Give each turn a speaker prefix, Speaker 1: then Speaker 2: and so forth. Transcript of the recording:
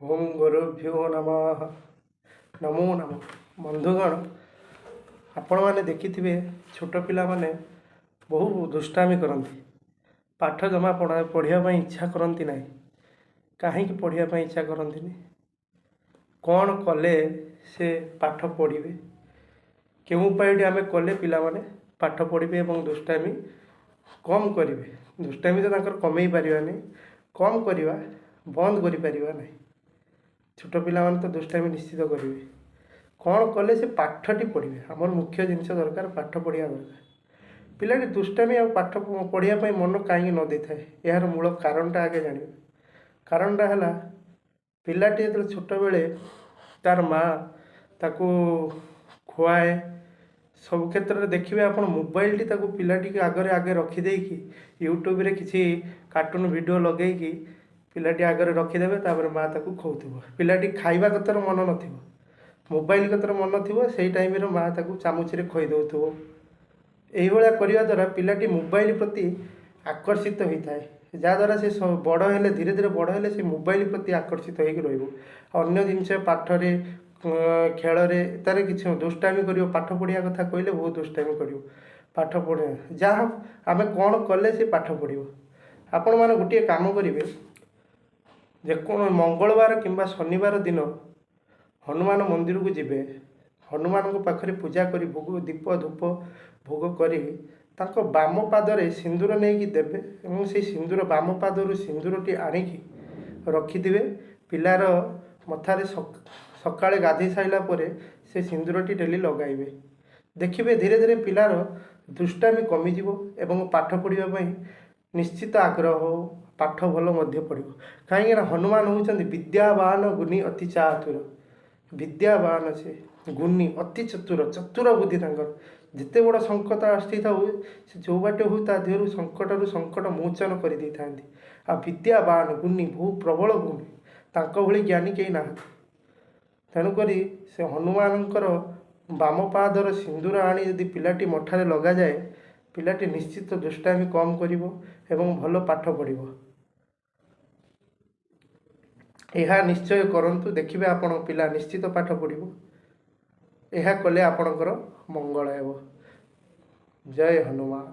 Speaker 1: ଓಂ ଗୁରୁଭ୍ୟୋ ନମଃ। ନମୋ ନମଃ। ବନ୍ଧୁଗଣ, ଆପଣମାନେ ଦେଖିଥିବେ ଛୋଟ ପିଲାମାନେ ବହୁ ଦୁଷ୍ଟାମି କରନ୍ତି, ପାଠ ଜମା ପଢ଼ିବା ପାଇଁ ଇଚ୍ଛା କରନ୍ତି ନାହିଁ। କାହିଁକି ପଢ଼ିବା ପାଇଁ ଇଚ୍ଛା କରନ୍ତିନି? କ'ଣ କଲେ ସେ ପାଠ ପଢ଼ିବେ? କେଉଁ ଉପାୟଟି ଆମେ କଲେ ପିଲାମାନେ ପାଠ ପଢ଼ିବେ ଏବଂ ଦୁଷ୍ଟାମି କମ୍ କରିବେ? ଦୁଷ୍ଟାମି ତ ତାଙ୍କର କମେଇ ପାରିବାନି, କମ୍ କରିବା, ବନ୍ଦ କରିପାରିବା ନାହିଁ। ଛୋଟ ପିଲାମାନେ ତ ଦୁଷ୍ଟାମି ନିଶ୍ଚିତ କରିବେ। କ'ଣ କଲେ ସେ ପାଠଟି ପଢ଼ିବେ? ଆମର ମୁଖ୍ୟ ଜିନିଷ ଦରକାର, ପାଠ ପଢ଼ିବା ଦରକାର। ପିଲାଟି ଦୁଷ୍ଟାମି ଆଉ ପାଠ ପଢ଼ିବା ପାଇଁ ମନ କାହିଁକି ନ ଦେଇଥାଏ, ଏହାର ମୂଳ କାରଣଟା ଆଗେ ଜାଣିବା। କାରଣଟା ହେଲା, ପିଲାଟି ଯେତେବେଳେ ଛୋଟବେଳେ ତାର ମା ତାକୁ ଖୁଆଏ, ସବୁ କ୍ଷେତ୍ରରେ ଦେଖିବେ ଆପଣ ମୋବାଇଲଟି ତାକୁ ପିଲାଟିକୁ ଆଗରେ ଆଗେ ରଖିଦେଇକି ୟୁଟ୍ୟୁବରେ କିଛି କାର୍ଟୁନ୍ ଭିଡ଼ିଓ ଲଗେଇକି ପିଲାଟି ଆଗରେ ରଖିଦେବେ, ତାପରେ ମା ତାକୁ ଖୋଉଥିବ। ପିଲାଟି ଖାଇବା କଥାର ମନ ନଥିବ, ମୋବାଇଲ କଥାର ମନ ଥିବ। ସେଇ ଟାଇମ୍ରେ ମା ତାକୁ ଚାମୁଚରେ ଖୋଇ ଦେଉଥିବ। ଏଇଭଳିଆ କରିବା ଦ୍ୱାରା ପିଲାଟି ମୋବାଇଲ ପ୍ରତି ଆକର୍ଷିତ ହୋଇଥାଏ, ଯାହାଦ୍ୱାରା ସେ ବଡ଼ ହେଲେ, ଧୀରେ ଧୀରେ ବଡ଼ ହେଲେ ସେ ମୋବାଇଲ ପ୍ରତି ଆକର୍ଷିତ ହେଇକି ରହିବ। ଅନ୍ୟ ଜିନିଷ ପାଠରେ, ଖେଳରେ ତାର କିଛି ଦୁଷ୍ଟାମି କରିବ। ପାଠ ପଢ଼ିବା କଥା କହିଲେ ବହୁତ ଦୁଷ୍ଟାମି କରିବ। ପାଠ ପଢ଼ିବା ଯାହା ଆମେ କ'ଣ କଲେ ସେ ପାଠ ପଢ଼ିବ? ଆପଣମାନେ ଗୋଟିଏ କାମ କରିବେ, ଯେକୌଣସି ମଙ୍ଗଳବାର କିମ୍ବା ଶନିବାର ଦିନ ହନୁମାନ ମନ୍ଦିରକୁ ଯିବେ। ହନୁମାନଙ୍କ ପାଖରେ ପୂଜା କରି ଭୋଗ, ଦୀପ, ଧୂପ, ଭୋଗ କରି ତାଙ୍କ ବାମ ପାଦରେ ସିନ୍ଦୁର ନେଇକି ଦେବେ ଏବଂ ସେଇ ସିନ୍ଦୁର, ବାମ ପାଦରୁ ସିନ୍ଦୁରଟି ଆଣିକି ରଖିଥିବେ। ପିଲାର ମଥାରେ ସକାଳେ ଗାଧୋଇ ସାରିଲା ପରେ ସେ ସିନ୍ଦୁରଟି ଡେଲି ଲଗାଇବେ। ଦେଖିବେ ଧୀରେ ଧୀରେ ପିଲାର ଦୁଷ୍ଟାମି କମିଯିବ ଏବଂ ପାଠ ପଢ଼ିବା ପାଇଁ ନିଶ୍ଚିତ ଆଗ୍ରହ ହେବ, ପାଠ ଭଲ ମଧ୍ୟ ପଢ଼ିବ। କାହିଁକିନା ହନୁମାନ ହେଉଛନ୍ତି ବିଦ୍ୟାବାନ, ଗୁଣୀ, ଅତି ଚାତୁର। ବିଦ୍ୟାବାନ ସେ, ଗୁଣୀ, ଅତି ଚତୁର, ଚତୁର ବୁଦ୍ଧି ତାଙ୍କର। ଯେତେ ବଡ଼ ସଙ୍କଟ ଆସିଥାଉ, ସେ ଯେଉଁ ବାଟେ ହଉ ତା ଦେହରୁ ସଙ୍କଟରୁ ସଙ୍କଟ ମୋଚନ କରିଦେଇଥାନ୍ତି। ଆଉ ବିଦ୍ୟାବାନ, ଗୁଣୀ, ବହୁ ପ୍ରବଳ ଗୁଣୀ, ତାଙ୍କ ଭଳି ଜ୍ଞାନୀ କେହି ନାହାନ୍ତି। ତେଣୁକରି ସେ ହନୁମାନଙ୍କର ବାମ ପାଦର ସିନ୍ଦୁର ଆଣି ଯଦି ପିଲାଟି ମଥାରେ ଲଗାଯାଏ, ପିଲାଟି ନିଶ୍ଚିତ ଦୁଷ୍ଟାମି କମ୍ କରିବ ଏବଂ ଭଲ ପାଠ ପଢ଼ିବ। ଏହା ନିଶ୍ଚୟ କରନ୍ତୁ, ଦେଖିବେ ଆପଣଙ୍କ ପିଲା ନିଶ୍ଚିତ ପାଠ ପଢ଼ିବ। ଏହା କଲେ ଆପଣଙ୍କର ମଙ୍ଗଳ ହେବ। ଜୟ ହନୁମାନ।